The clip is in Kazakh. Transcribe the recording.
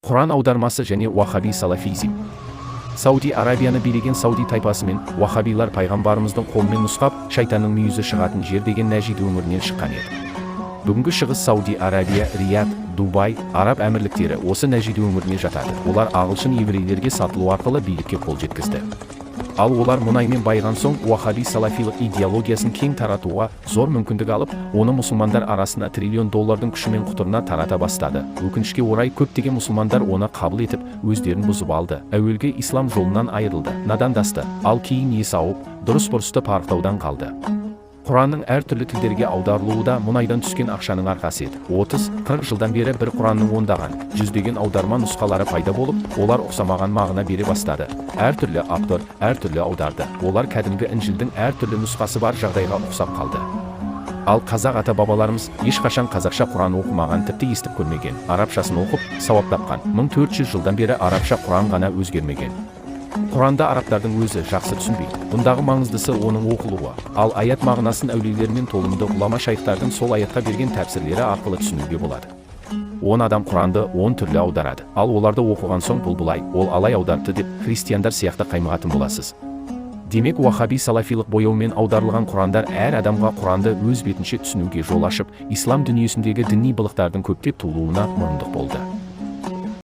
Құран аудармасы және уахаби салафизм. Сауди Арабияны билеген Сауди тайпасы мен уахабилар пайғамбарымыздың қолымен нұсқап, шайтанның мүйізі шығатын жер деген Нәжид өңірінен шыққан еді. Бүгінгі шығыс Сауди Арабия, Рияд, Дубай, Араб Әмірліктері осы Нәжид өңіріне жатады. Олар ағылшын еврейлерге сатылу арқылы билікке қол жеткізді. Ал олар мұнаймен байыған соң, уахаби салафилық идеологиясын кең таратуға зор мүмкіндік алып, оны мұсылмандар арасына триллион доллардың күшімен құтырына тарата бастады. Өкінішке орай, көптеген мұсылмандар оны қабыл етіп, өздерін бұзып алды, әуелгі ислам жолынан айырылды, надандасты, ал кейін есі ауып, дұрыс бұрысты парықтаудан қалды. Құранның әртүрлі тілдерге аударылуы да мұнайдан түскен ақшаның арқасы еді. 30-40 жылдан бері бір Құранның ондаған, жүздеген аударма нұсқалары пайда болып, олар ұқсамаған мағына бере бастады. Әртүрлі автор әртүрлі аударды. Олар кәдімгі Інжілдің әртүрлі нұсқасы бар жағдайға ұқсап қалды. Ал қазақ ата бабаларымыз ешқашан қазақша Құран оқымаған, тіпті естіп көрмеген. Арабшасын оқып, сауап тапқан. 1400 жылдан бері арабша Құран ғана өзгермеген. Құранда арабтардың өзі жақсы түсінбейді. Бұндағы маңыздысы – оның оқылуы. Ал аят мағынасын әулиелер мен толымды ғұлама шайхтардың сол аятқа берген тәпсірлері арқылы түсінуге болады. 10 адам Құранды 10 түрлі аударады. Ал оларды оқыған соң, бұл былай, ол алай аударыпты деп, христиандар сияқты қаймығатын боласыз. Демек, уахаби салафилық бояумен аударылған Құрандар әр адамға Құранды өз бетінше түсінуге жол ашып, ислам дүниесіндегі діни былықтардың көптеп туылуына мұрындық болды.